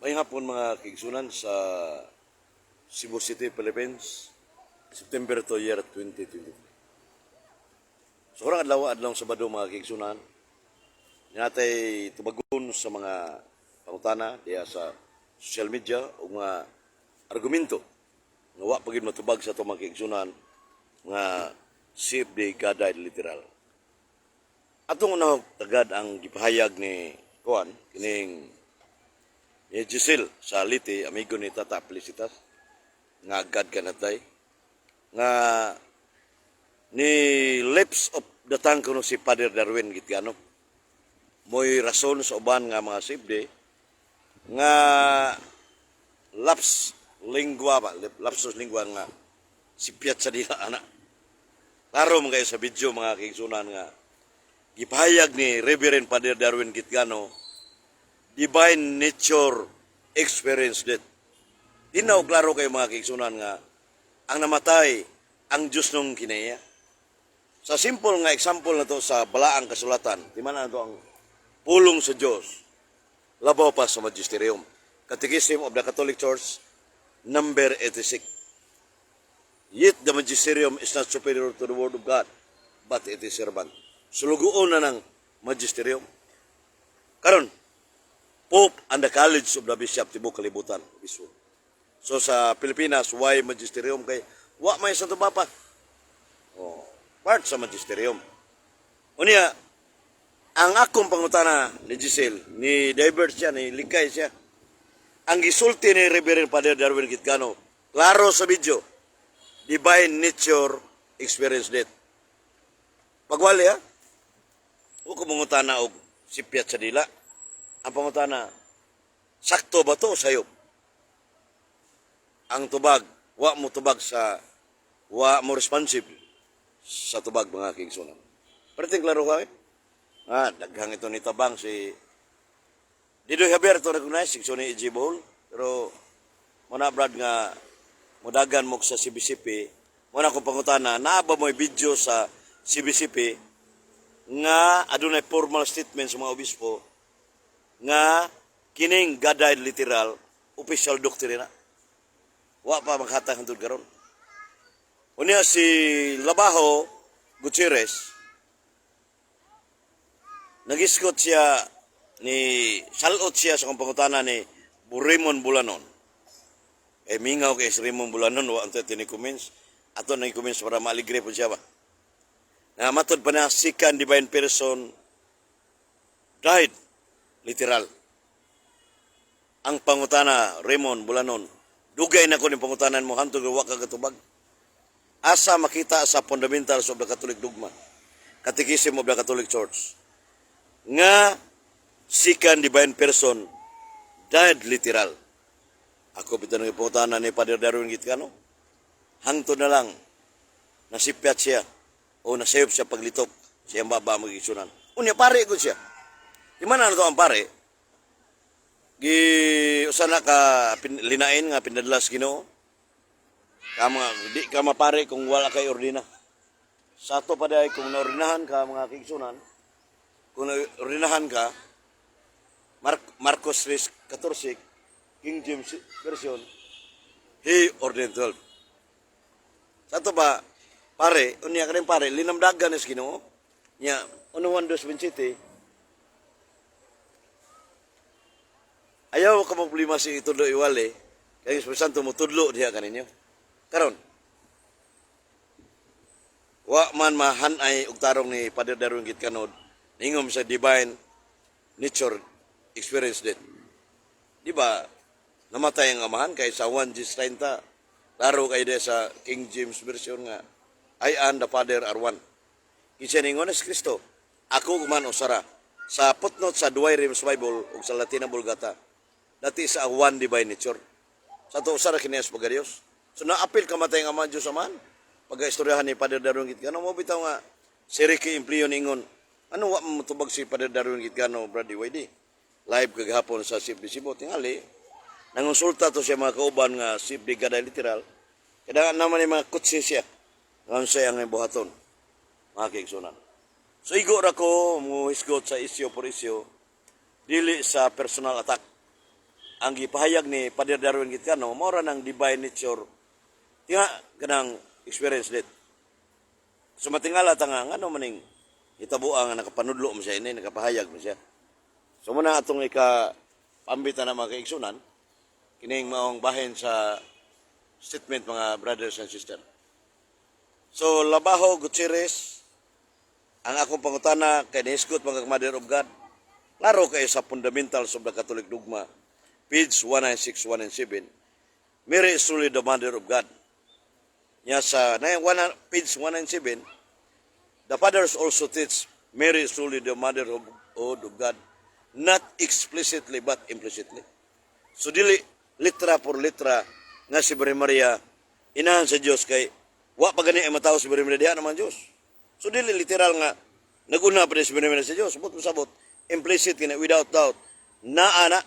Maayong hapon, mga kaigsuonan sa Cebu City, Philippines, September 2, year 2023. So karong adlaw, adlaw Sabado, mga kaigsuonan, natay tubagon sa mga pangutana diha sa social media o mga argumento nga wa pa gyud matubag sa ato, mga kaigsuonan, nga CFD God died literal. Atong unahon tagad ang gipahayag ni kuan kining ni Giselle sa Leyte, amigo ni Tata Felicitas, nga God cannot die, nga ni lips of the tongue kuno si Father Darwin Gitgano. Mo'y rason sa uban nga mga CFD nga laps lingua ba, lapsus lingua nga sipyat sa dila ana. Klaro man kayo sa video, mga kaigsuonan, nga gipahayag ni Reverend Father Darwin Gitgano, divine nature experience death. Tinaw klaro kayo, mga kaigsuonan, nga ang namatay ang Diyos nung kinaiya. Sa simple nga example na to sa balaang kasulatan, di man na to ang pulong sa Diyos, labaw pa sa magisterium. Catechism of the Catholic Church, number 86. Yet the magisterium is not superior to the word of God, but it is servant. Sulugoon na ng magisterium. Karon, Pope and the College of the Bishop tibuok kalibutan. Bispo. So sa Pilipinas, why magisterium kay wa may Santo Papa? Oh, part sa magisterium. Unya, ang akong pangutana ni Giselle, ni divert siya, ni likay siya. Ang gisulti ni Reverend Father Darwin Gitgano, klaro sa video, divine nature experience death. Pagwali ha, wa ko mangutana og sipyat sa dila. Ang pangutana, sakto ba to o sayop? Ang tubag, wa mo tubag sa, wa mo responsive sa tubag, mga kaigsuonan. Pero klaro ka eh. Ah, daghang ito ni Tabang si Dido Javier to recognize si ni EG Bowl. Pero muna brad nga mudagan mo sa CBCP, muna kong pangutana, naa ba mo'y video sa CBCP nga adunay formal statement sa mga obispo nga kining God died literal official doctrine na? Wa pa maghatag hangtod karon. Unya si Labajo Gutierrez, nagiskot siya ni salot siya sa akong pangutana ni Raymond Bulanon. Eh mingaw kay si Raymond Bulanon, wa ante tini comments. Ato nang comments para maaligre po siya ba. Na matod pa na second divine person died literal. Ang pangutana, Raymond Bulanon, dugay na ko ni pangutanan mo hantod wa ka katubag. Asa makita sa Fundamentals of the Catholic Dogma, Catechism of the Catholic Church, nga second divine person died literal? Ako bitaw nang pangutana ni Father Darwin Gitcano. Hangtod na lang nasipyat siya o nasayop siya paglitok siya baba magisunan. Unya pare ko siya. Di man na to ang pare. Gi usa na ka linain nga pinadala sa Ginoo. Kama di ka mapare kung wala kay ordina. Sa ato pa diay kung naordinahan ka, mga kaigsuonan, kung naordinahan ka, Marcos 3:14, King James Version, he ordained 12. Sa ato ba, pare, unya ka rin pare, linamdagan ni sa Ginoo. Nya, 1 Juan 2:27, ayaw ka problema si itudlo iwali, kay Espiritu Santo mo tudlo diha kaninyo. Karon, wa man mahanay og tarong ni Father Darwin Gitkanod, ningom sa divine nature experience death. Di ba, namatay ang amahan kay sa 1 30, klaro kay de sa King James Version nga I and the Father are one. Kinsa ningon si Kristo, ako kuman usara. Sa footnote sa Douay Rheims Bible ug sa Latina Vulgata, dati sa one divine nature. Sa to usara kini sa pagka-Dios. So naapil kamatay ang Ama Diyos Amahan. Pagka-istoryahan ni Father Darwin Gitgano, mo bitaw nga si Ricky Implio ningon, ano wa mo tubag si Father Darwin Gitgano, Brad DYD? Live kagahapon sa CFD Cebu, tingali, nangonsulta to siya mga kauban nga CFD God died literal. Kaya naman yung mga kutsi siya. Ngayon siya ang buhaton. Mga kaigsuonan. So igo ra ko mo hisgot sa issue por issue, dili sa personal attack. Ang gipahayag ni Father Darwin Gitcano mao ra ng divine nature tinga kanang experience dit. So matingala ta nga ngano maning hitabo nga nakapanudlo mo siya ini, nakapahayag mo siya. So muna atong ika pambita na, mga kaigsunan, kining maong bahin sa statement, mga brothers and sisters. So Labaho Gutierrez, ang akong pangutana kay nihisgot mga Mother of God, klaro kay sa Fundamentals of the Catholic Dogma, page 196, 197, Mary is truly the Mother of God. Nya sa page 197, the fathers also teach Mary is truly the Mother of God, not explicitly but implicitly. So dili litra por litra nga si Birhen Maria inahan sa Dios, kay wa pa gani ay matawo si Birhen Maria, diha naman Dios. So dili literal nga naguna pa si Birhen Maria sa Dios, sabot sabot implicit kini, without doubt naa na.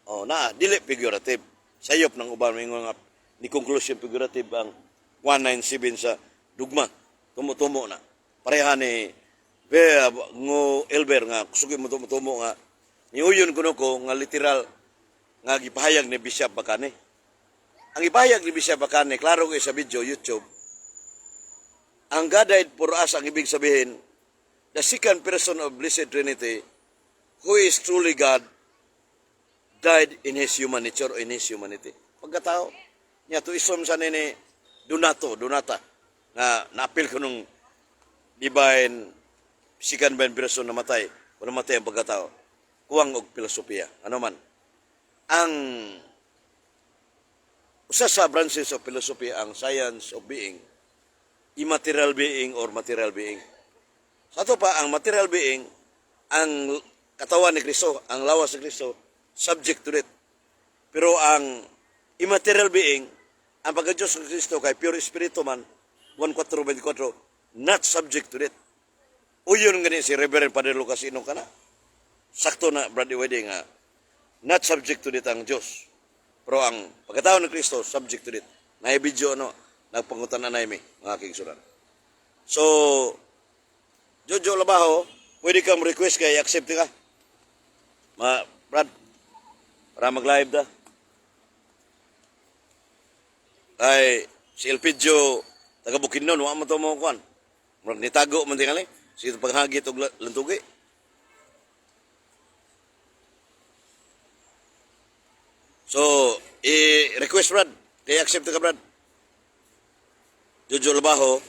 Oh, naa, dili figurative. Sayop ng uban moingon nga ni conclusion figurative ang 197 sa dugma. Tumo-tumo na. Pareha ni Be ngo Elber nga kusugi mo tumo-tumo nga niuyon kuno ko nga literal nga gipahayag ni Bishop Bacani. Ang ipahayag ni Bishop Bacani, klaro kay sa video YouTube, ang God died for us, ang ibig sabihin, the second person of Blessed Trinity, who is truly God, died in His human nature or in His humanity. Pagkatao, niya to isom sa nini Donato, Donata, nga naapil ko nung divine second divine person namatay, o namatay ang pagkatao. Kuwang og filosofiya. Ano man? Ang usa sa branches of philosophy ang science of being, immaterial being or material being. Sa ato pa, ang material being, ang katawan ni Kristo, ang lawas ni Kristo, subject to it. Pero ang immaterial being, ang pagka-Diyos ni Kristo kay pure espiritu man, 1.4.24, not subject to it. Uyon gani si Reverend Padre Lucas Ino kana. Sakto na, Brother Wede, nga not subject to it ang Diyos. Pero ang pagkatao ni Kristo, subject to it. Na video ano, nagpangutan na mi, mga kaigsunan. So, Jojo Labaho, pwede kang request kay accept ka. Ma, Brad, para mag-live da. Ay, si Elpidio, taga Bukidnon, wa mo to mo kuan. Murag nitago man tingali. Sige paghagit og lantugi. So, i-request, Brad. Kay accept ka, Brad. Jojo Labaho.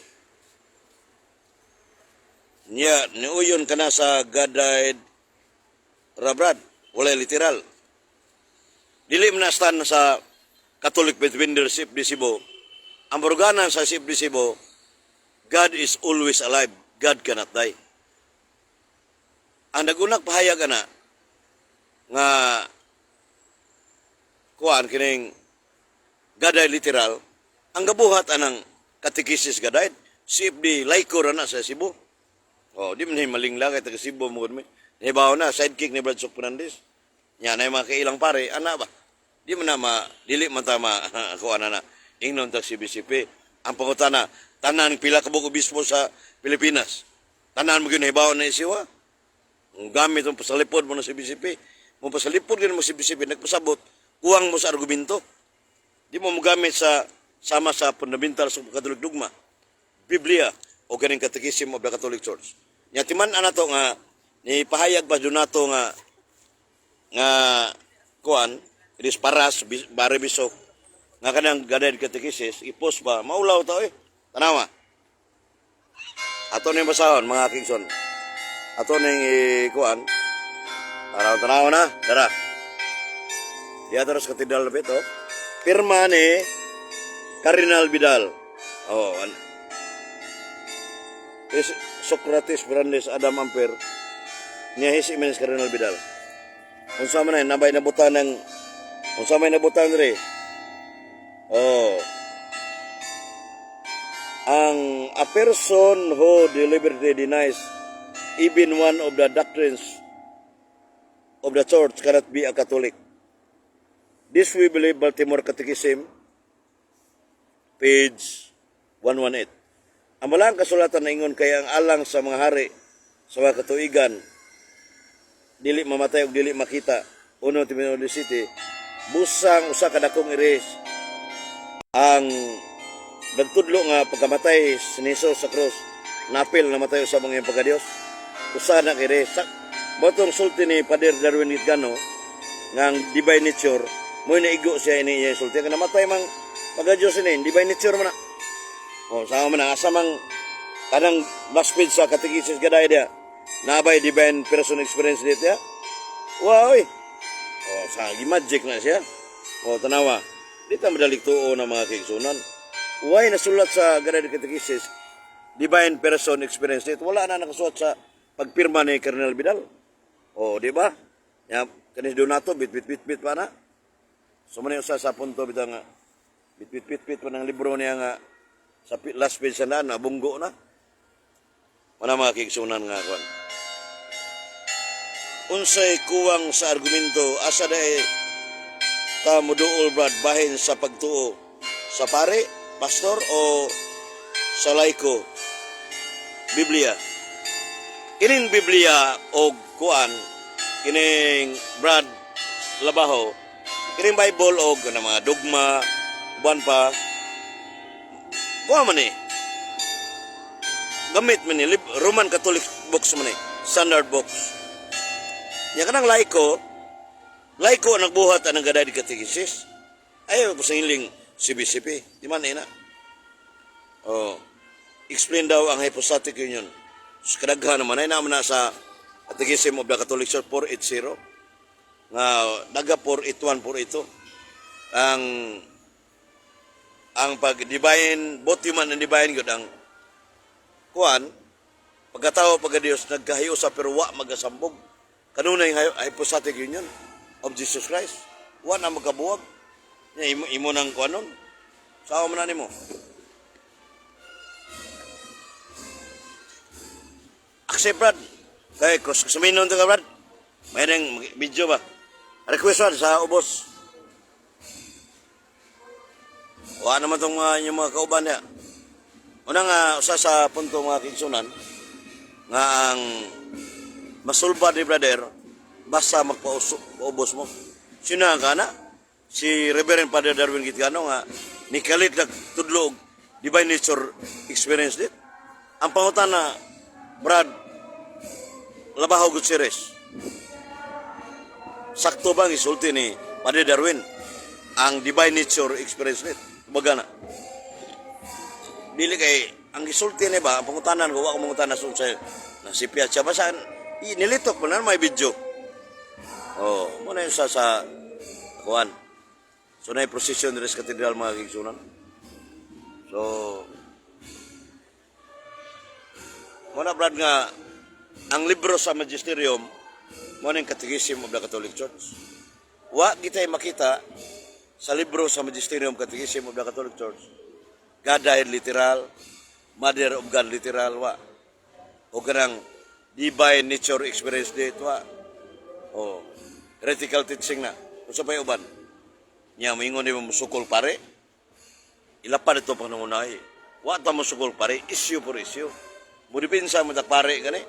Niya, niuyon ka na sa God died ra, Brad. Wala literal. Dili man na stand sa Catholic Pathfinder CFD Cebu. Ang baruganan sa CFD Cebu, God is always alive. God cannot die. Ang nagunag pahayag ana nga kuan kining God died literal, ang gabuhat anang catechesis God died, CFD Laiko ra na sa Cebu. Oh, di man ni maling kay taga Cebu mo gud mi. Nibaw na sidekick ni Brad Sok Fernandez. Nya na mga kailang pare, ana ba? Di man na ma dili man ta ma kuan na ingnon ta CBCP. Ang pangutana, tanan pila ka buok obispo sa Pilipinas. Tanan mo gyud hibaw na isiwa. Ang gamit mo pasalipod mo na CBCP. Mo pasalipod gyud mo CBCP, nagpasabot kuwang mo sa argumento. Di mo mogamit sa sama sa fundamental sa Catholic dogma. Biblia o ganing Catechism of the Catholic Church. Nya timan ana to nga ni pahayag ba nato nga nga kuan iris paras bare bisok nga kanang God died catechesis i-post ba, maulaw ta eh. Tanawa. Ato ning basahon, mga Kingson. Ato ning ikuan. Tanaw, tanawa na, dara. Diya sa Katedral na ito. Pirma ni Cardinal Vidal. Oh, an is Socrates Fernandez Adam Amper niya, His Eminence Cardinal Vidal. Unsa man ay nabay nabutan ng unsa may nabutan diri? Oh. Ang a person who deliberately denies even one of the doctrines of the Church cannot be a Catholic. This we believe, Baltimore Catechism, page 118. Ang balang kasulatan na ingon kay ang alang sa mga hari sa mga katuigan dili mamatay og dili makita, 1 Timoteo City. Busang usa ka dakong iris ang nagtudlo nga pagkamatay si Jesus sa krus, napil namatay usab ang iyang pagkadiyos. Usa na kay sa motong sulti ni Pader Darwin Gitgano nga ang divine nature mo naigo siya ini iya sulti nga namatay mang pagka-Diyos ini divine nature man na. Oh, sama man na asa mang kanang last page sa Catechesis Gaday dia. Nabay divine person experience dito ya. Wow, oy. Oh, sa magic na siya. Oh, tanawa. Di ta madalik tuo na, mga kaigsunan. Why nasulat sa Gaday Catechesis divine person experience dito? Wala na nakasulat sa pagpirma ni Colonel Vidal. Oh, di ba? Ya, kanis Donato bit bit bit bit pa na. So man usa sa punto bitaw nga bit bit bit bit pa ng libro niya nga sa last page sa na nabunggo na. Wala, mga kaigsunan, nga kwan. Unsay kuwang sa argumento, asa dae ta moduol, Brad, bahin sa pagtuo, sa pare, pastor o sa laiko, Biblia? Kining Biblia og kuan, kining Brad Labaho, kining Bible og kanang mga dogma uban pa, kuan man ni gamit man ni Roman Catholic books man ni, standard books. Nya kanang laiko, laiko ang nagbuhat anang Gaday Catechesis. Ayaw ko sa iling CBCP. Di man ina. Oh. Explain daw ang hypostatic union. So, kadaghan naman ay naman na sa Catechism of the Catholic Church 480 nga daga 481, 482 ang pag divine, both human and divine good ang kuan, pagkatao, pagka Dios, nagkahiusa pero wa magasambog. Kanunay hypostatic union of Jesus Christ, wa na magkabuwag. Nya imo, imo nang kuanon sao man na nimo. Accept, Brad, kay cross examinon to ka, Brad. May nang video ba request, Brad, sa ubos. Wa naman tong mga inyong mga kauban niya. Una nga usa sa punto, mga kaigsunan, nga ang masulba ni brother basta magpaubos mo. Sino ang kana? Si Reverend Father Darwin Gitgano nga nikalit na tudlo og divine nature experience dit. Ang pangutana, Brad Labaho Gutierrez, sakto bang isulti ni Padre Darwin ang divine nature experience dit? Kumbaga na. Dili kay ang gisulti ni ba, ang pangutanan ko, wa ko mangutana sa na si Piazza basta nilitok mo na may video. Oh, mo na yung sa kuan. So na yung procession diri sa katedral, mga kaigsunan. So mo na, Brad, nga ang libro sa magisterium mo na yung Catechism of the Catholic Church. Wa kita'y makita sa libro sa magisterium, Catechism of the Catholic Church, Godhead literal, Mother of God literal, wa. O kanang divine nature experience dito, wa. O, heretical teaching na. Kung sa pa'y uban, niya moingon ni mo musukol pare, ilapad ito pang nangunay. Wa ta musukol pare, issue for issue. Mudipinsa mo ta pare gani.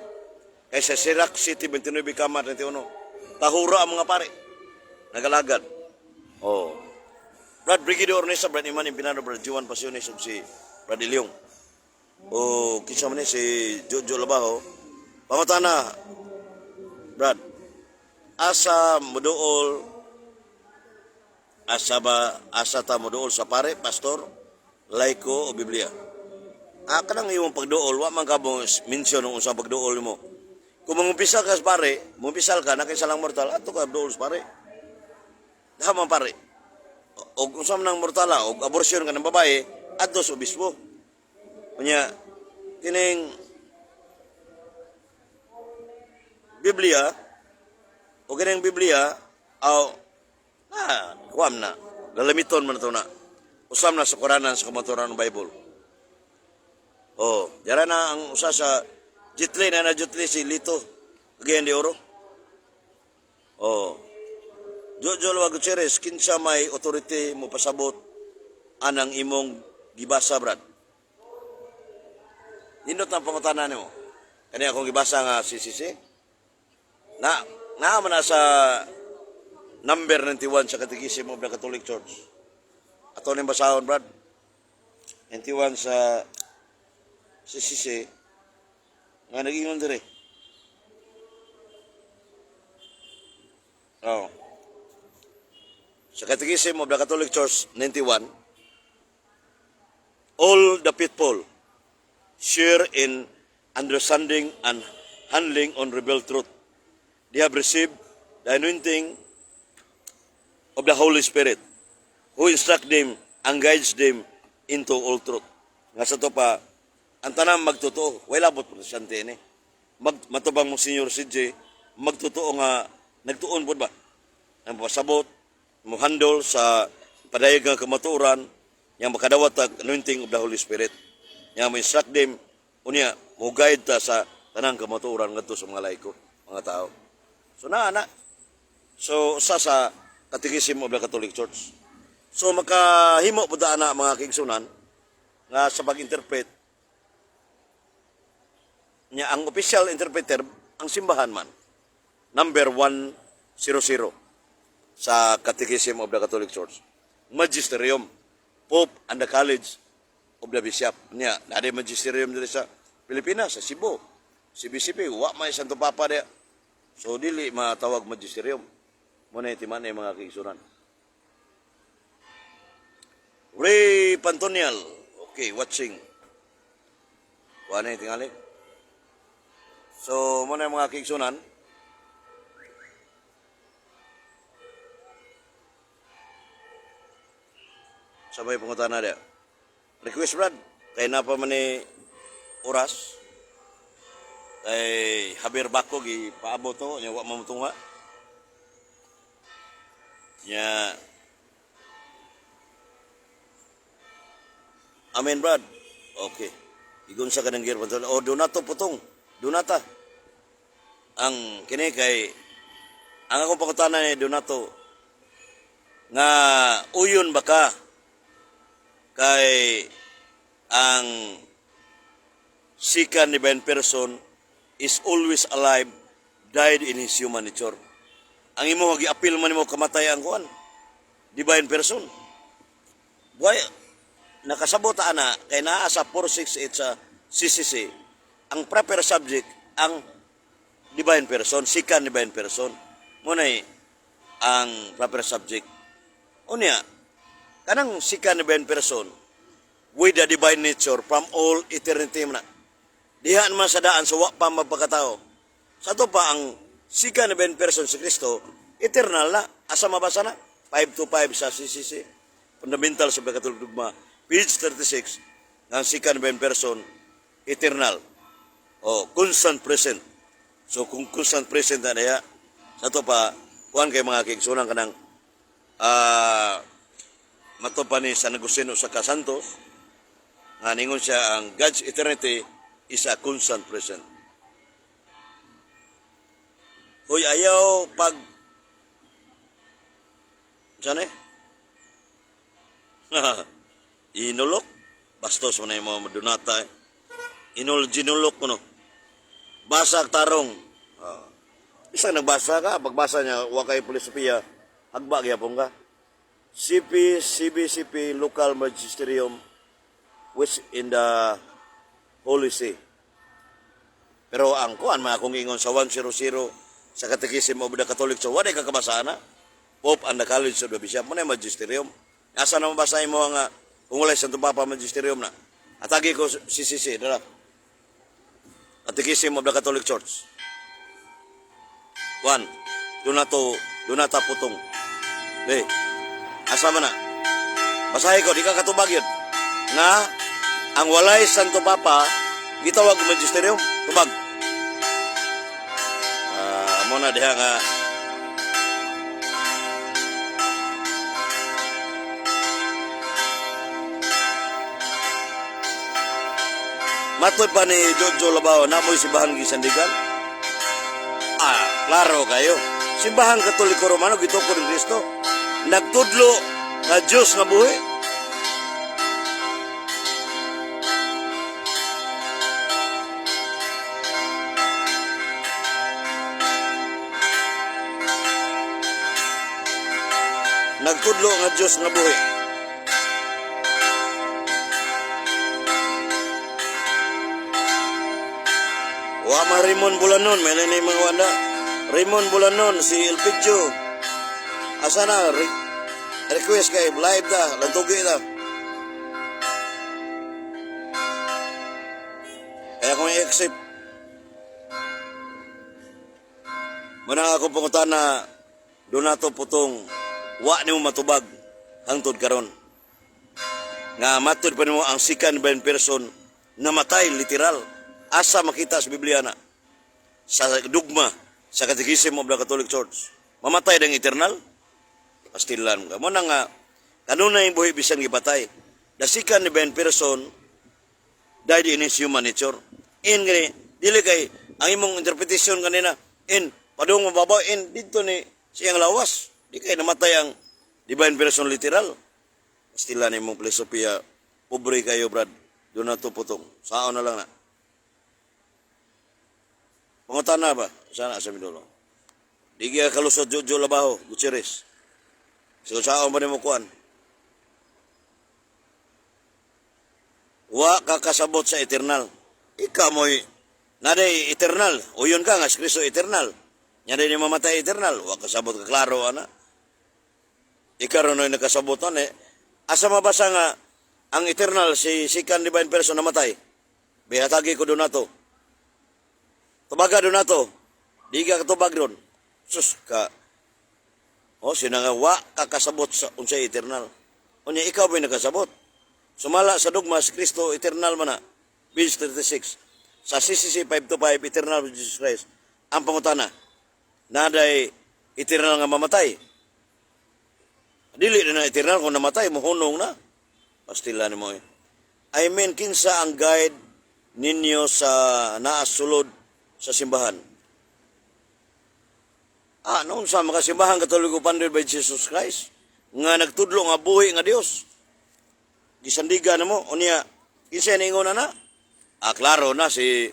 Kay sa Sirac City 29 kama 31, tahura ang mga pare. Nagalagad. Oh. Brad Brigido Ornesa, Brad Iman Impinado, Brad Juan Pasiones, ug si Brad Ilyong. O kinsa man ni si Jojo Labaho. Pangutana, Brad, asa moduol, asa ba, asa ta moduol, sa pare, pastor, laiko o Biblia? Ah, kanang imong pagduol, wa man ka mo mention ng unsang pagduol mo. Kung mangumpisal ka sa pare, mumpisal ka, nakaisalang mortal, ato ka duol sa pare. Daha man pare. O kung sa man ang mortala, o abortion ka ng babae, adto sa obispo. Unya, kining Biblia, o kining Biblia, aw, kuam na, lalamiton man ito na. Usam na sa Koranan sa kamaturan ng Bible. Oh, yara na ang usa sa Jitli na na Jitli si Lito Cagayan de Oro. Oh. Jojo Lua Gutierrez, kinsa may authority mo pasabot anang imong gibasa, Brad? Nindot ang pangutana nimo. Kani akong gibasa nga CCC. Na na man na sa Number 91 sa Catechism of the Catholic Church. Ato ning basahon, Brad. 91 sa CCC nga nagingon dire. Oh. Sa Catechism of the Catholic Church 91, all the people share in understanding and handling on revealed truth. They have received the anointing of the Holy Spirit who instruct them and guides them into all truth. Nga sa to pa, ang tanang magtotoo, way labot Protestante ni. Matubang mo Senior CJ, magtotoo nga nagtuon pod ba? Ang pasabot, mo handle sa padayag nga kamatuoran, yang makadawat tag anointing of the Holy Spirit. Yang mo instruct them, unya, mo guide ta sa tanang kamatuoran ngadto sa mga laiko, mga tao. So naa na. So usa sa Catechism of the Catholic Church. So makahimo pud ana, mga kaigsunan, nga sa pag-interpret niya, ang official interpreter ang simbahan man, number 100 sa Catechism of the Catholic Church, Magisterium, Pope and the College of the Bishop. Niya naa magisterium diri sa Pilipinas, sa Cebu, CBCP, wa may Santo Papa diya, so dili matawag magisterium mo na. Timan mga kaigsunan. Ray Pantonial, okay, watching. Kuha na yung tingali. So, muna mga kaigsunan. Sa may pangutana dia. Request, Brad. Kay na pa man ni oras. Kay Javier Bacog paabot to, nya wa mamutunga. Nya Amen, Brad. Okay. Igon sa kanang gear. O, Donato Putong. Donata. Ang kini kay ang akong pangutana ni Donato nga uyon ba ka kay ang second divine person is always alive, died in his human nature? Ang imo giapil man nimo kamatay ang kuan, divine person. Buhay nakasabot ana kay naa sa 468 sa CCC, ang proper subject ang divine person, second divine person mo na ang proper subject. Unya kanang second divine person with the divine nature from all eternity man na diha man sa daan sa wa pa magpakatao. Sa to pa, ang second divine person, si Kristo, eternal na. Asa mabasa na? 5 to 5 sa CCC, Fundamentals of the Catholic Dogma, page 36, ang second divine person eternal o constant present. So kung constant present na diha sa to pa, kuan kay mga kaigsunan, kanang mato pa ni San Agustin sa Santos nga ningon siya ang God's eternity is a constant present. Hoy, ayaw pag saan eh? Inulok? Bastos mo na yung mga Donata eh. Inul ginulok mo no. Basa tarong. Ah. Isang nagbasa ka, pagbasa niya, wa kay filosofiya, hagba gyapon ka. CP, CBCP, Local Magisterium, which in the Holy See. Pero ang kuan mga kung ingon sa 100 sa Catechism of the Catholic Church, wala ka kabasa na. Pope and the College of the Bishop, mo na yung magisterium. Asa na mabasa mo nga kung wala Santo Papa magisterium na? Atagi ko CCC, dara. Catechism of the Catholic Church. One, Donato, Donata Putong. Be, asa man na? Basahin ko, di ka katubag yun. Nga, ang walay Santo Papa, gitawag magisterium, tubag. Ah, mo na diha nga matod pa ni Jojo Labao, namoy simbahan gisandigan. Ah, klaro kayo. Simbahan Katoliko Romano gitukod ni Kristo. Nagtudlo nga Diyos nga buhi. Nagtudlo nga Dios nga buhi. Wa man Raymond Bulanon, may na mga wanda. Raymond Bulanon, si Elpidio. Asa na? Request kay live ta, lantugi ta. Kaya kung i-accept, Manang ako pangutana, Donato Putong, wa nimo matubag hangtod karon. Nga matud pa nimo ang second divine person namatay literal. Asa makita sa Biblia na? Sa dugma, sa Catechism of the Catholic Church. Mamatay ng eternal? Pastilan ka. Mo na nga, kanunay buhi bisan gipatay. The second divine person died in his human nature. In gani, dili kay ang imong interpretation kanina, in padung mababaw in didto ni siyang lawas. Di kay namatay ang divine person literal. Pastila ni imong filosofiya. Pobre kayo, Brad. Donato Putong. Sao na lang na. Pangutana ba? Sana sa Mindoro. Di kaya kalusot Jojo Labaho, Gutierrez. So saan ba nimo kuan? Wa ka kasabot sa eternal. Ika mo'y naday eternal. Uyon ka nga si Kristo eternal. Nya ni mamatay eternal. Wa kasabot ka klaro ana. Ika ron ay nakasabot ane. Asa mabasa nga ang eternal si second divine person namatay? Bihatagi ko Donato. Tubaga Donato. Di ka katubag ron. Sus ka. O, sina nga wa ka kasabot sa unsay eternal. Unya ikaw ba'y nakasabot? Sumala sa dogma si Kristo eternal man na. Page 36. Sa CCC 525, eternal with Jesus Christ. Ang pangutana, naday eternal nga mamatay. Dili na na eternal kung namatay, muhunong na. Pastila ni mo eh. I mean, kinsa ang guide ninyo sa naasulod sa simbahan? Ah, noon sa mga simbahan Katoliko founded by Jesus Christ, nga nagtudlo nga buhi nga Dios. Gisandiga na mo, unya, kinsa ningon na na? Ah, klaro na si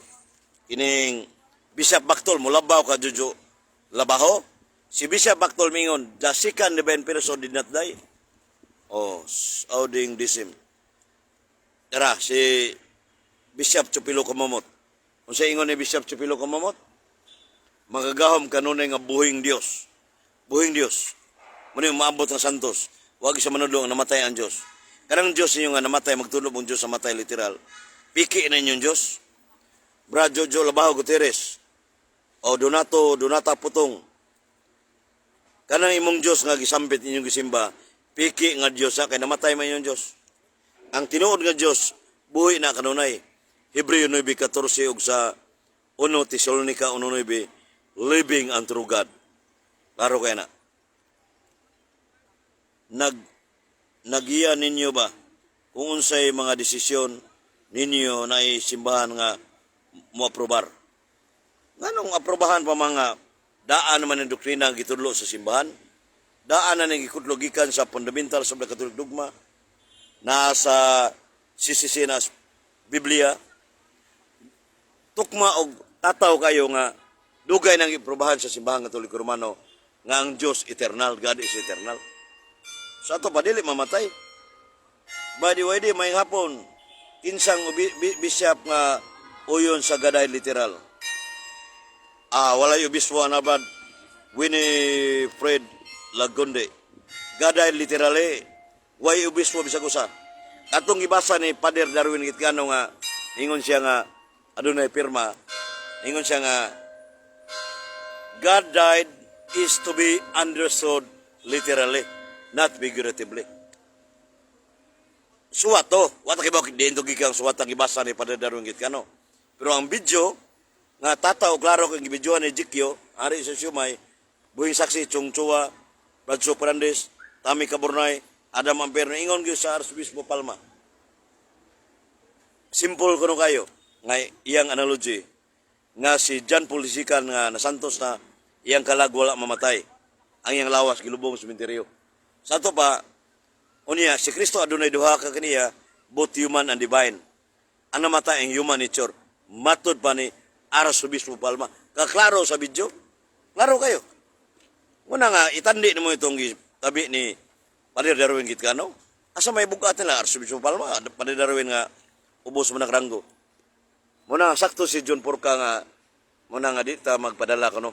kining Bishop Bactol, mulabaw ka Jojo Labaho. Si Bishop Bactol mingon, "The second divine person did not die." Oh, auding disim. Tara, si Bishop Chupilo Kamamot. Unsa ingon ni Bishop Chupilo Kamamot? Magagahom kanunay nga buhing Dios. Buhing Dios. Muna yung maabot ng santos. Wag sa manudlo ang namatay ang Dios. Kanang Dios ninyo nga namatay, magtudlo mong Dios sa matay literal. Piki na inyong Dios. Brad Jojo Labaho Gutierrez. O Donato, Donata Putong. Kanang imong Dios nga gisampit inyong gisimba, piki nga Dios ha, kay namatay man inyong Dios. Ang tinuod nga Dios, buhi na kanunay. Hebreo 9:14 ug sa 1 Tesalonica 1:9, living and true God. Klaro kay na. Nagiya ninyo ba kung unsay mga desisyon ninyo na simbahan nga moaprobar? Nganong aprobahan pa mga daan naman ng doktrina ang gitudlo sa simbahan? Daan na nang gikutlo gikan sa Fundamentals of the Catholic Dogma, na sa CCC na Biblia, tukma og tataw kayo nga dugay nang iprobahan sa Simbahan Katoliko Romano nga ang Diyos eternal, God is eternal. Sa ato pa dili mamatay. By the way, di may hapon kinsang bishop nga uyon sa gaday literal? Ah, walay obispo na bad Winifred Lagonde. Gaday literally, way obispo bisag usa. Atong gibasa ni Father Darwin Gitgano nga ingon siya nga adunay pirma, ingon siya nga God died is to be understood literally, not figuratively. Suwat to. Wata kay ba diin to gikan suwat ang gibasa ni Father Darwin Gitgano. Pero ang video nga tataw klaro kay gibidyohan ni Jikyo, ari sa Siumay, buhing saksi Chong Chua, Bradso Fernandez, Tami Caburnay, Adam Amperno, ingon gyud sa Archbispo Palma. Simple kuno kayo nga iyang analogy nga si John Paul II nga nasantos na iyang kalag wala mamatay. Ang iyang lawas gilubong sa sementeryo. Sa ato pa, unya si Kristo adunay duha ka kaniya, both human and divine. Ang namatay ang human nature. Matod pa ni Arsobispo Palma. Kaklaro sa video. Klaro kayo. Muna nga, itandi nimo itong tabi ni Father Darwin Gitgano? Asa may bugat nila Archbishop Palma, Father Darwin nga ubos man ang ranggo. Muna sakto si John Porca nga muna nga di ta magpadala kano.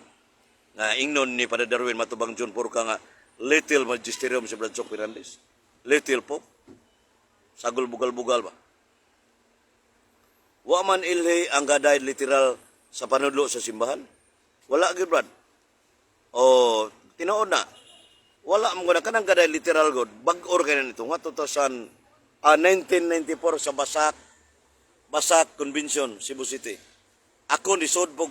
Nga ingnon ni Father Darwin matubang John Porca nga little magisterium si Brad Chok Fernandez. Little Pope. Sagol bugal-bugal ba? Wa man ilhi ang gaday literal sa panudlo sa simbahan. Wala gyud, Brad. Oh, tinuod na. Wala mo na kanang gaday literal god. Bag-or kay nito nga 2000 1994 sa Basak Convention, Cebu City. Ako ni Sodbog,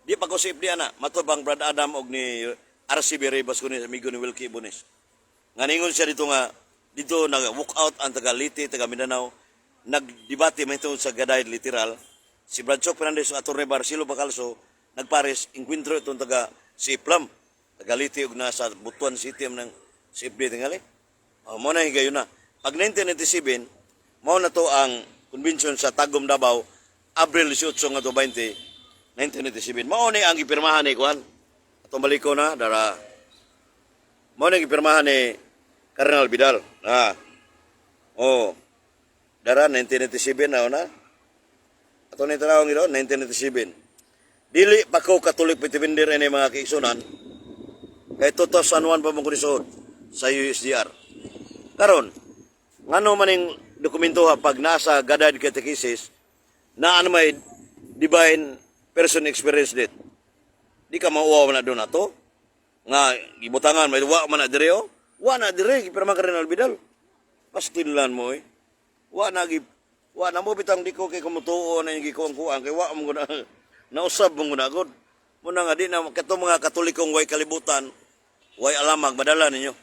di pa ko sa di ana, matubang Brad Adam og ni RCB Reyes ko ni amigo ni Wilkie Bones. Nga ningon siya dito nga dito nag walk out ang taga Leyte, taga Mindanao, nagdebate man ito sa gaday literal. Si Brad Chok Fernandez, Attorney Barcelo Bacalso, nagpares enkwentro itong taga si Plum, taga Leyte ug nasa Butuan City man ng si FD tingali. Oh, mo na higayon na. Pag 1997, mao na to ang convention sa Tagum, Davao, Abril 18 nga to 20, 1997. Mao ni ang gipirmahan ni kuan. Atong baliko na dara. Mao ni gipirmahan ni Cardinal Vidal. Ah. Oh. Dara 1997 na na. Ato ni tanawang ito, 1997. Dili pa ko Catholic Defender ini, mga kaigsunan. Kay 2001 pa mo ko nisuod sa USDR. Karon, ngano maning dokumento ha pag nasa Gadad Catechesis na ano may divine person experience dit. Di ka mauwaw na doon ato. Nga gibutangan may wa man na dire oh. Wa na dire gipirma Cardinal Vidal. Pastilan mo eh. Wa na gi wa na mo bitang di ko kay kumutuo na yung gikuang-kuang kay wa mo na nausab mo na gud. Muna nga di na kato mga Katolikong way kalibutan, way alamag madala ninyo.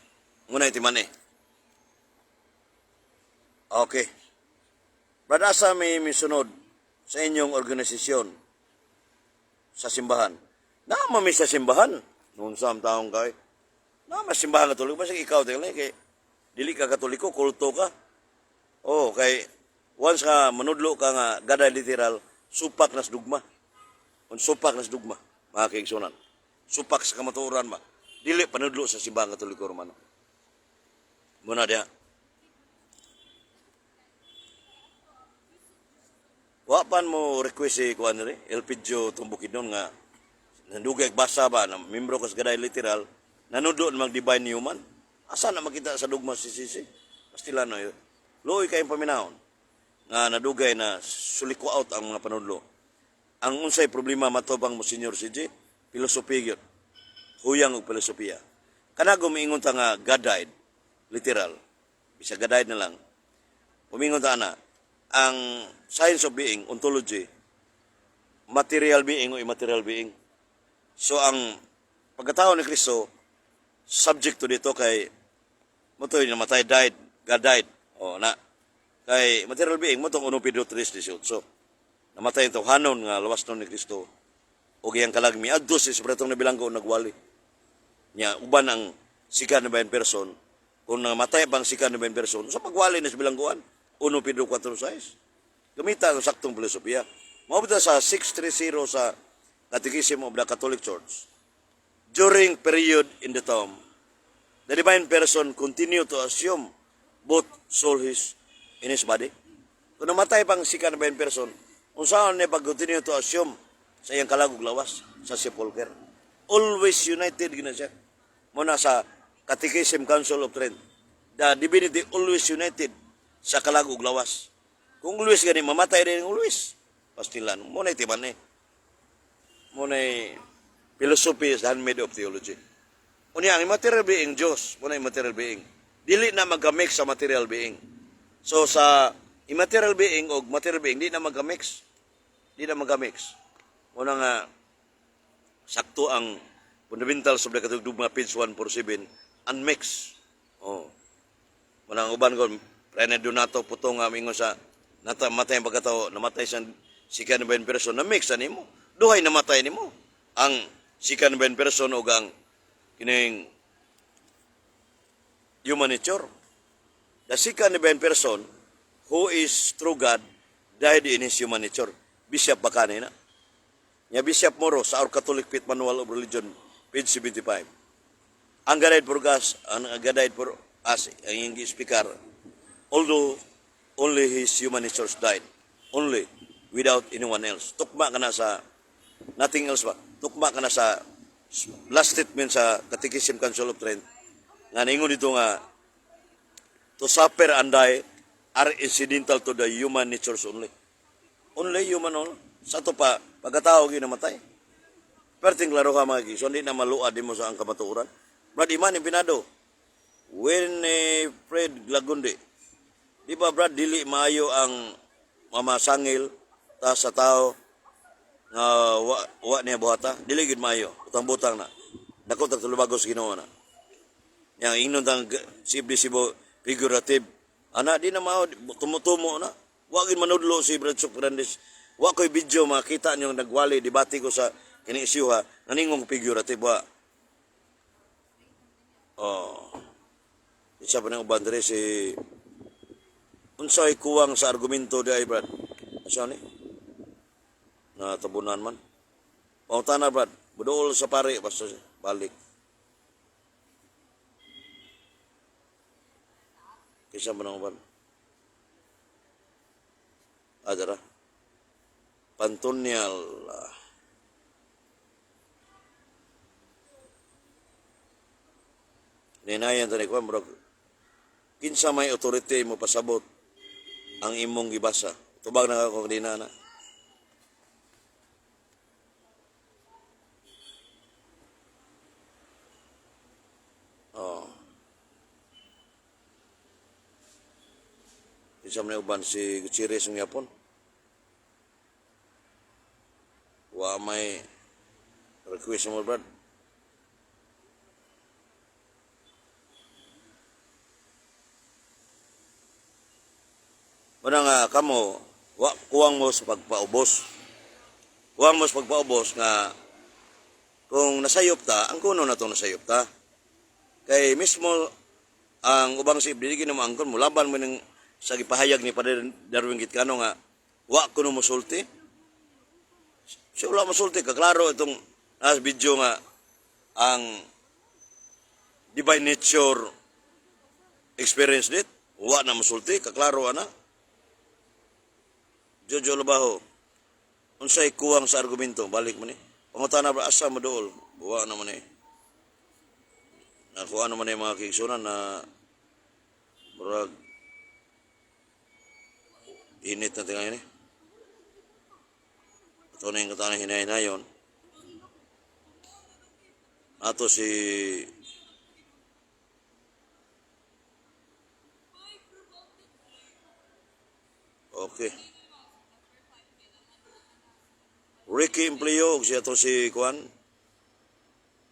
Muna itiman eh. Okay. Brad, asa may misunod sa inyong organisasyon sa simbahan? Naama mi sa simbahan. Noon sa taong kay. Naama simbahan Katoliko. Basta ikaw, tingnan kay dili ka Katoliko, kulto ka. Oh, kay once nga manudlo ka nga gada literal, supak nas dugma. Un supak nas dugma, mga kaigsunan. Supak sa kamatuoran ba. Dili panudlo sa simbahan Katoliko Romano. Muna diha. Wa pan mo request si kuan ri, Elpidio Tumbukidnon nga nandugay basa ba na membro ka sa Gaday literal nanudlo mag divine human. Asa na makita sa dugma si Sisi? Pastila no yun. Luoy kayong paminahon nga nadugay na suliko out ang mga panudlo. Ang unsay problema matobang mo Senior CJ, filosofiya gyud. Huyang og filosofiya. Kana gumiingon ta nga God died, literal. Bisa God died na lang. Umingon ta ana, ang science of being, ontology, material being o immaterial being. So ang pagkatao ni Kristo, subject to dito kay mo to'y namatay, died, God died. O na. Kay material being mo tong 1 Pedro 3:18. Namatay ang tawhanon nga lawas nun ni Kristo. O giyang kalag miadto si Espiritu na bilanggo nagwali. Nya uban ang second divine person. Kung namatay bang second divine person, sa pagwali na sa bilangguan, 1 Pedro 4:6. Gamita ang saktong filosofiya. Mao sa 630 sa Catechism of the Catholic Church. During period in the tomb, the divine person continue to assume both soul his in his body. Kung namatay pang second divine person, unsaon niya pag-continue to assume sa iyang kalag ug lawas sa sepulcher? Always united gina siya. Muna sa Catechism Council of Trent. The divinity always united sa kalag ug lawas. Kung always gani, mamatay din always. Pastilan. Muna itiman eh. Muna philosophy is the handmaid of theology. Unya, ang immaterial being, Diyos, muna immaterial being. Dili na magka-mix sa material being. So sa immaterial being o material being, di na magka-mix. Di na magka-mix. Muna nga, sakto ang Fundamentals of the Catholic Dogma, page 147, unmix. Oh. Muna ang uban ko, Rene Donato Puto nga mingon sa nata matay ang pagkatao, namatay sa second divine person, na mix ani mo. Duhay namatay nimo. Ang second divine person ug ang kining human nature. The second divine person who is true God died in his human nature. Bishop Bacani na. Nya Bishop Moro sa Our Catholic Faith Manual of Religion, page 75. Ang God died for us, ang God died for As ang iyang speaker, although only his human natures died, only, without anyone else. Tukma ka na sa nothing else ba? Tukma ka na sa last statement sa Catechism Council of Trent nga ningon dito nga to suffer and die are incidental to the human natures only. Only human only. Sa to pa, pagkatao ginamatay. Perting klaro ka, mga kigsoon, di na maluad mo sa ang kamatuoran. Brad Iman Empinado, when eh, Fred Lagunde, di ba, Brad, dili maayo ang mamasangil ta sa tao nga wa niya buhata, dili gid maayo, butang-butang na. Dako tag tulubago sa Ginoo na. Yang ingnon tang si Iblis Sibo figurative. Ana di na mao tumutumo na. Wa gid manudlo si Brad Sok Fernandez. Wa ko'y video makita niyo nagwali debate ko sa kini issue ha. Naningong figurative wa. Oh. Isa pa ng uban diri si unsay kuwang sa argumento di ay, Brad. Asa ni? Na tabunan man. Pangutana, Brad. Budool sa pare basta balik. Kisa man ang uban. Adara. Pantonial. Ninayan tani ko murag kinsa may authority mo pasabot ang imong gibasa. Tubag na ako kanina na. Oh. Kinsa man uban si Gutierrez ng Yapon. Wa may request mo, Brad. Muna nga kamo wa kuwang mo sa pagpaubos. Kuwang mo sa pagpaubos nga kung nasayop ta, ang kuno na itong nasayop ta. Kay mismo ang ubang si dili gino maangkon mo laban mo ning sa gipahayag ni Padre Darwin Gitkano nga wa kuno mosulti. Siya wala mosulti, kaklaro itong nas video nga ang divine nature experience dit, wa na mosulti, kaklaro ana. Jojo Labaho, unsay kuwang sa argumento, balik mo ni. Pangutana ba asa mo dool? Buwa naman eh. Nakuha naman eh mga kigsunan na murag init na tingnan eh. Ito na yung katana hinahinayon. Ato si Okay. Ricky Empleo, siya to si Juan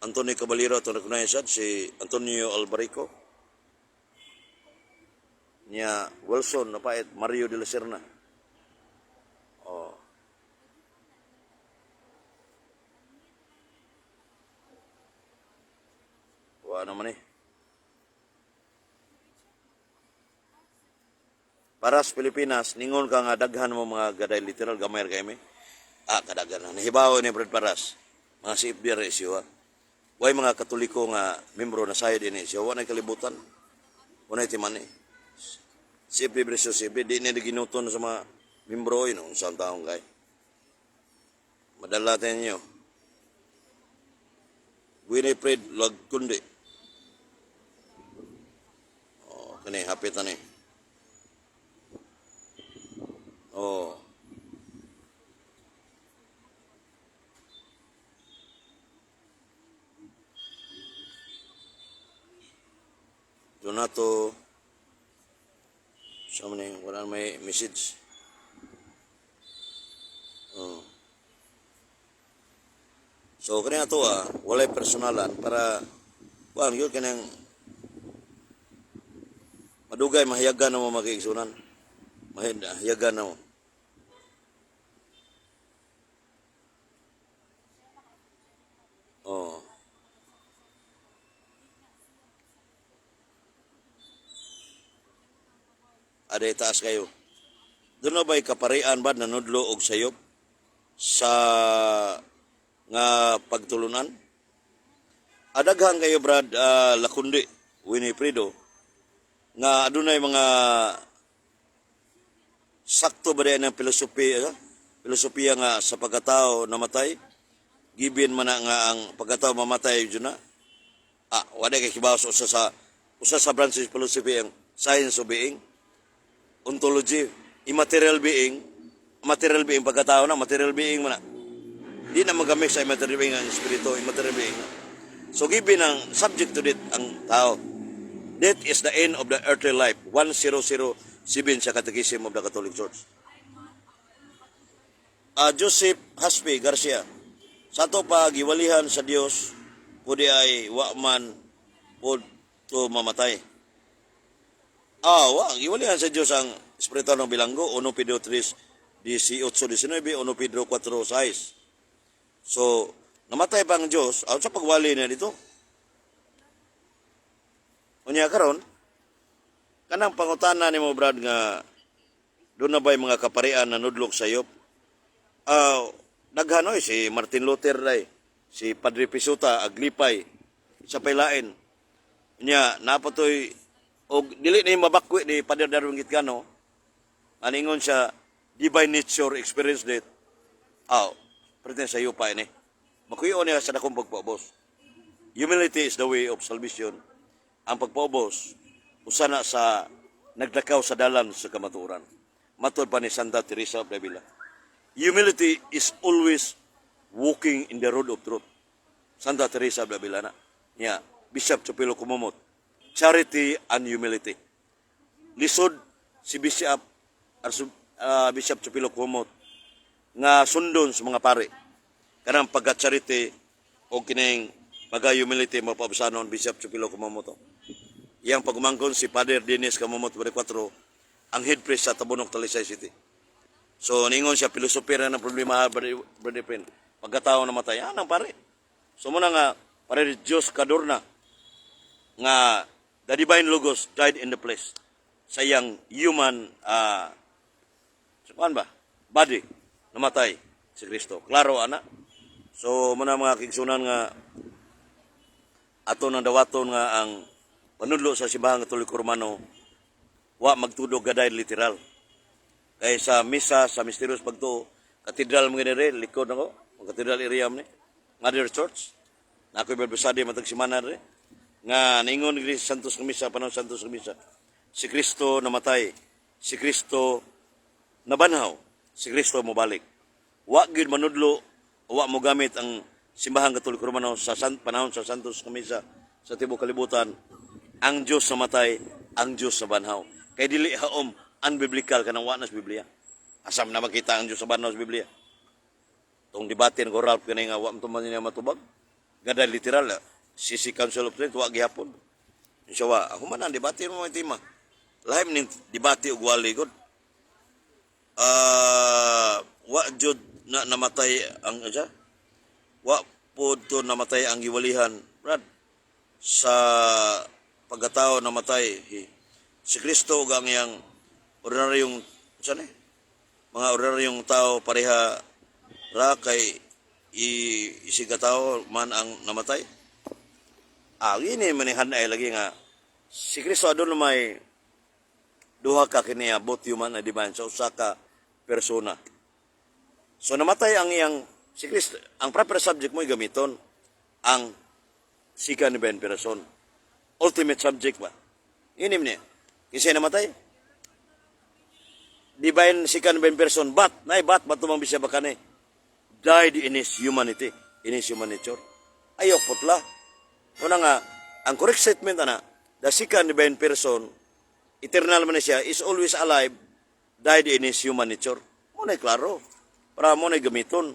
Antonio Caballero, ato na sad si Antonio Albarico. Niya Wilson Napait, Mario de la Serna. Oh. Wa naman eh. Para sa Pilipinas, ningon ka nga daghan mo mga gaday literal, gamay ra kay mi. Ah, kadaghan na. Nahibaw ni Brad Paras. Mga si FDR siya. Way mga Katoliko nga membro na sayod ini siya. Wa na kalibutan. Wa na timani. Si FD Bresio, si FD, di na ginuton sa mga membro yun. Saan taong kay. Madala tayo ninyo. Winifred Lagkundi. Oh, kani hapit na ni. Oh. Donato sa man eh, wala may message. Oh. So kani ato ah, walay personalan para kuan yun kanang madugay mahiyagan na mo makiigsunan. Mahiyagan na mo. Oh. Aday taas kayo. Doon na ba'y kaparian ba nanudlo og sayop sa nga pagtulunan? Adaghan kayo, Brad Lakundi, Winifredo. Nga adunay mga sakto ba ng filosofiya, filosofiya nga sa pagkatao namatay, given man na nga ang pagkatao mamatay jud na. Ah, wala kay kibaw sa usa sa branches philosophy, ang science of being, ontology, immaterial being, material being, pagkatao na material being man na. Di na magamit sa immaterial being ang espiritu, immaterial being. So given ang subject to death ang tao. Death is the end of the earthly life. 1007 sa Catechism of the Catholic Church. Joseph Haspe Garcia. Sa ato pa giwalihan sa Dios, pwede ay wa man pod to mamatay. Ah, wa giwalihan sa Dios ang espiritu ng bilanggo, 1 Pedro 3 18 19, 1 Pedro 4 6. So, namatay pa ang Dios, sa pagwali na dito. Unya karon, kanang pangutana nimo, Brad, nga doon na ba'y mga kaparian na nudlok sa sayop? Ah, daghan oy, si Martin Luther day, si Padre Pisuta aglipay sa pailain. Nya napatoy og dili ni mabakwi ni Padre Darwin Gitgano. Aningon siya divine nature experience death. Aw, pretend sa pa ini. Makuyo niya sa dakong pagpaubos. Humility is the way of salvation. Ang pagpaubos, usa na sa naglakaw sa dalan sa kamatuoran. Matod pa ni Santa Teresa of Avila. Humility is always walking in the road of truth. Santa Teresa of Avila na. Nya, Bishop Chupilo Kumumot. Charity and humility. Lisod si Bishop Bishop Chupilo Kumumot nga sundon sa mga pare. Kanang pagka-charity o kining pagka-humility mapabsanon Bishop Chupilo Kumamoto. Iyang pagumangkon si Father Dennis Kamumot 4, ang head priest sa Tabunok, Talisay City. So ningon siya, filosofiya na ng problema, Brother Pen. Pagkatao namatay, anang pare. So muna nga, pare Diyos Cadorna, nga the divine Logos died in the flesh sa iyang human sa kuan ba, body namatay si Kristo. Klaro ana. So muna, mga kaigsuonan, nga ato nang dawaton nga ang panudlo sa Simbahang Katoliko Romano wa magtudog gaday literal. Kay sa misa sa Misterios Pagtuo, katedral mga dire likod nako, ang katedral area ni Mother Church. Na ako'y babasadi matag semana dire nga ningon diri sa Santos nga Misa, panahon Santos nga Misa. Si Kristo namatay, si Kristo nabanhaw, si Kristo mobalik. Wa gyud manudlo, wa mo gamit ang Simbahang Katoliko Romano sa panahon sa Santos nga Misa sa tibuok kalibutan ang Dios namatay, ang Dios nabanhaw. Kay dili haom, unbiblical kanang wa na sa Biblia. Asam na makita ang Dios sa banhaw sa Biblia? Tong debate ng Ralph kani nga wa man tuman niya matubag. Gada literal, CC Council of Trent wa gihapon. Siya wa, ako man ang debate mo mga tema. Lahim ning debate og wali gud. Ah, wa jud na namatay ang siya. Wa pod to namatay ang giwalihan, Brad. Sa pagkatao namatay si Kristo ug ang iyang ordinaryong saan eh? Mga ordinaryong tao pareha ra kay i isig tao man ang namatay. Ah, gini manihan ay lagi nga si Kristo aduna may duha ka kiniya, both human and divine, sa usa ka persona. So namatay ang iyang si Kristo, ang proper subject mo gamiton ang second divine person. Ultimate subject ba? Inim niya. Kasi namatay. Divine second divine person, but, nay but tumang bisya ba kani? Died in his humanity, in his human nature. Ayok putla. Una nga, ang correct statement ana, the second divine person, eternal man siya, is always alive, died in his human nature. Mo na klaro. Para mo na gamiton.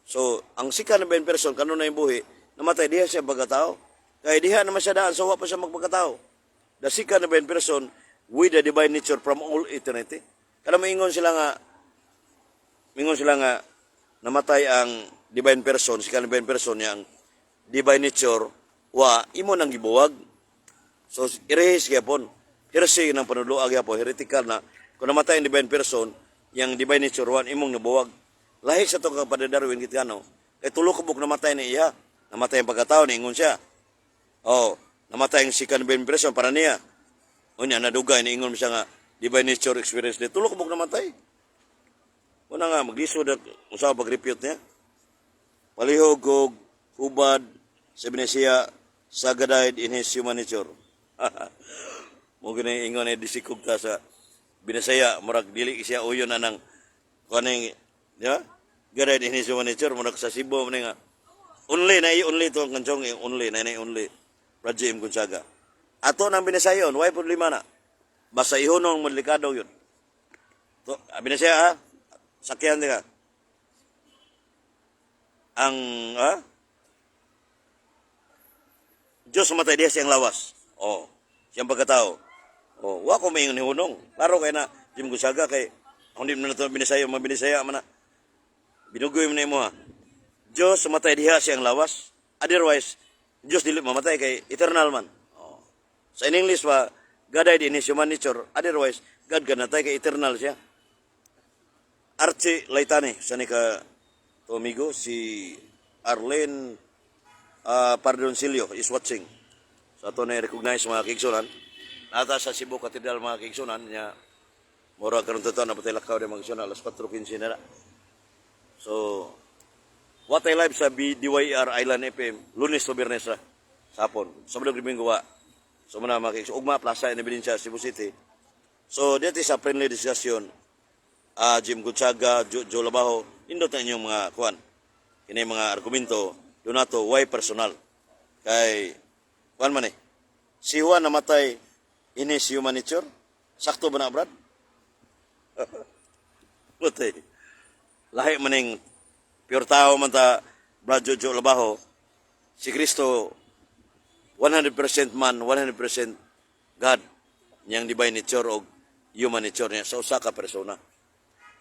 So, ang second divine person, kanunay buhi, namatay diha siya pagkatao. Kaya diha naman siya daan, so wa pa siya magpagkatao. The second divine person with the divine nature from all eternity. Kada moingon sila nga, namatay ang divine person, second divine person niya, ang divine nature, wa, imo nang gibuwag. So, erehis gyapon. Heresy ng panudloa gyapon, heretical na. Kung namatay ang divine person, yang divine nature one, imong nabuwag. Lahi sa itong Padre Darwin Gitgano, kay tulo ka buok namatay ni iya. Namatay ang pagkatao, niingon siya. Oh, namatay ang second divine person para niya. Unya nadugay niingon mo siya nga divine nature experience ni tulo ka buok namatay. Una nga maglisod at usa pag-refute niya. Palihog og hubad sa Binisiya, Saga died in his human nature. Mo gani ingon ni disikog ta sa Binisaya, murag dili siya uyon anang kaning, di ba? God died in his human nature, murag sa Cebu man nga only na only to ang kansyong only na only Brad J.M. Gonzaga. Ato nang Binisayon, why problema na? Basta ihunong madlikado yun. To, Binisaya ha, sakyan ka. Ang Diyos mamatay diya siyang lawas. Oh, siyang pagkatao. Oh, wa ko may hunong. Klaro kay na Jim Gonzaga kay kung di mo na ito Binisaya, mga Binisaya man na. Binugoy mo na imo ha. Diyos mamatay diha siyang lawas. Otherwise, Diyos dili mamatay kay eternal man. Oh. Sa in English pa, God died in his human nature. Otherwise, God kanatay kay eternal siya. Archie Laitane, sa ni ka to amigo, si Arlene Pardoncillo is watching. So ato na recognize, mga kaigsunan. Nata sa Cebu Cathedral, mga kaigsunan niya. Mura karon to na patay lakaw di, mga kaigsunan, alas 4:15 na. So what I live sa BDYR Island FM, Lunes to Biyernes ra. Sa hapon. Sabado, Domingo wa. So muna, mga kaigsunan, ugma Plaza in Ebidensya, Cebu City. So dito sa friendly discussion, Jim Gonzaga, Joe Labajo, indot na inyong mga kuan. Kini mga argumento, donato, why personal? Kay, kuan man eh, si Juan namatay in his human nature? Sakto ba na, Brad? Buti. Lahi maning pure tao man ta, Brad Jojo Labajo, si Kristo 100% man, 100% God. Niyang divine nature o human nature niya sa usa ka persona.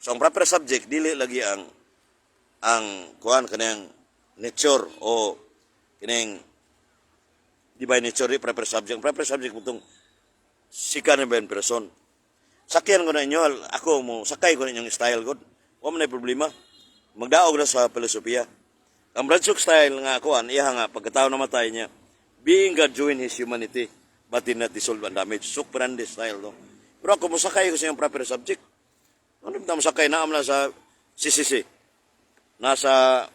So ang proper subject dili lagi ang kuan kanang nature o kining divine nature di proper subject. Ang proper subject mo tong second divine person. Sakyan ko na inyo, ako mo sakay ko na inyong style god. Wa man nay problema. Magdaog na sa filosofiya. Ang Bradshaw style nga kuan, iya nga pagkatao namatay niya, being God join his humanity, but did not dissolve and damage. Suk Fernandez style no. Pero ako mosakay ko sa iyong proper subject. Ano ba mosakay na na sa CCC? Nasa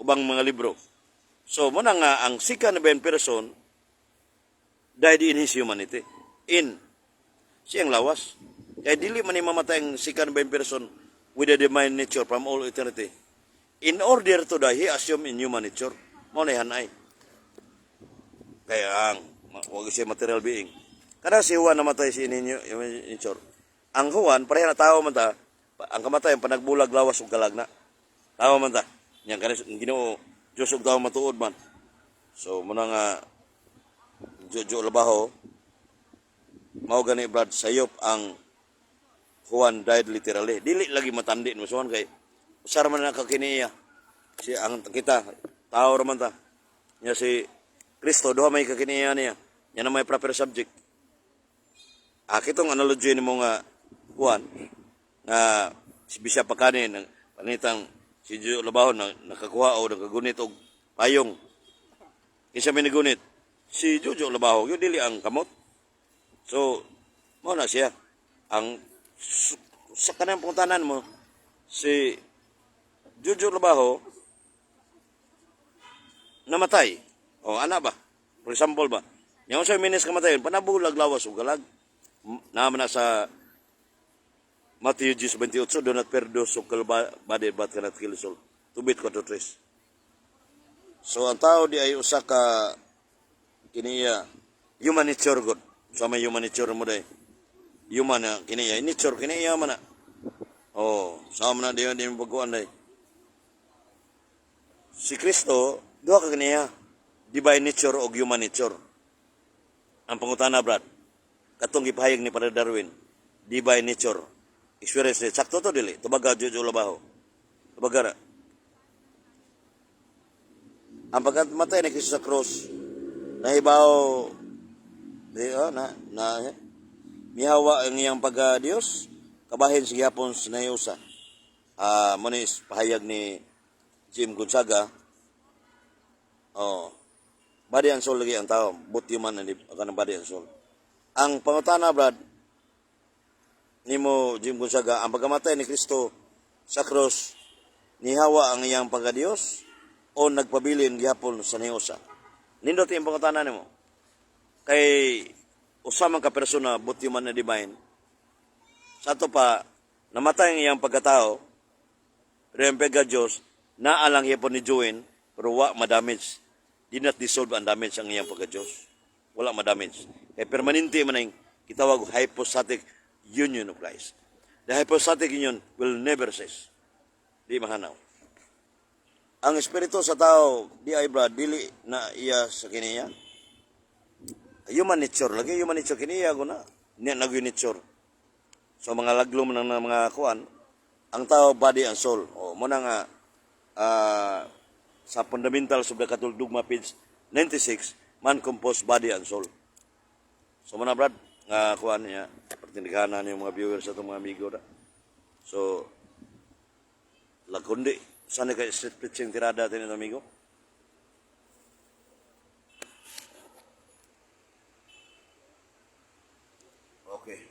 ubang mga libro. So, muna nga, ang second divine person died in his humanity. In siyang lawas. Kaya dili man ni mamatay ang second divine person with a divine nature from all eternity. In order to die, he assumed in human nature. Mao na hanay. Kaya ang, wag siya material being. Kada si Juan namatay si ninyo, nature. Ang Juan, pareha na tao man ta, ang kamatayan panagbulag lawas ug kalag na. Tao man ta. Nya kanis Ginoo Diyos ug tao matuod man. So muna nga Jojo Labaho, mao gani, Brad, sayop ang Juan died literally. Dili lagi matandi mo Juan kay usar man na kakiniya. Si ang kita tao ra man ta. Nya si Kristo duha may kakiniya niya. Nya na may proper subject. Ah, kitong analogy nimo nga Juan nga si Bishop Pakani ng panitang si Jojo Labaho na nakakuha o nakagunit og payong. Kinsa may nagunit? Si Jojo Labaho, yun dili ang kamot. So, mao na siya. Ang sa kanang pangutanan mo, si Jojo Labaho namatay. O, ana ba? For example ba? Yang sa minis kamatayon, panabulag lawas ug kalag. Naman na sa Matthew 10:28, "Do not fear those who kill body but cannot kill soul." Tubit ko to tres. So ang tao di ay usa ka kiniya human nature god. Sa may human nature mo day. Human na kiniya nature kiniya man na. Oh, sama na di di mo pagkuan day. Si Kristo duha ka kaniya. Divine nature o human nature. Ang pangutana, Brad, katong gipahayag ni Padre Darwin, divine nature. Experience ni sakto to dili? Tubaga, Jojo Labaho. Tubaga ra. Ang pagkamatay ni Kristo sa cross, nahibaw di oh, na na mihawa ang iyang pagka Dios, kabahin sa gihapon sa nahiusa. Ah, mo ni pahayag ni Jim Gonzaga. Oh. Body and soul lagi ang tao, both human and kanang body and soul. Ang pangutana, Brad, nimo Jim Gonzaga, ang pagkamatay ni Kristo sa cross, nihawa ang iyang pagkadiyos o nagpabilin gihapon sa niusa? Nindot yung pangutana nimo. Kay usa man ka persona, both human and divine. Sa ato pa, namatay ang iyang pagkatao, pero yung pagka-Diyos, naalang hipon ni join, pero wa madamage. Di not dissolve ang damage ang iyang pagka-Diyos. Wala madamage. Kay permanente man ang kitawag hypostatic union of Christ. The hypostatic union will never cease. Di mahanaw. Ang espiritu sa tao, di ay, Brad, dili na iya sa kiniya. Human nature lagi, human nature kiniya ko na. Niya nag nature. So mga laglom ng mga kuan, ang tao, body and soul. O mo na nga sa Fundamentals of the Catholic Dogma, page 96, man composed body and soul. So mo na, Brad, nga kuan niya, pertindighanan yung mga viewers at mga amigo da. So lakundi sana kay street preaching tirada atin ito, amigo. Okay.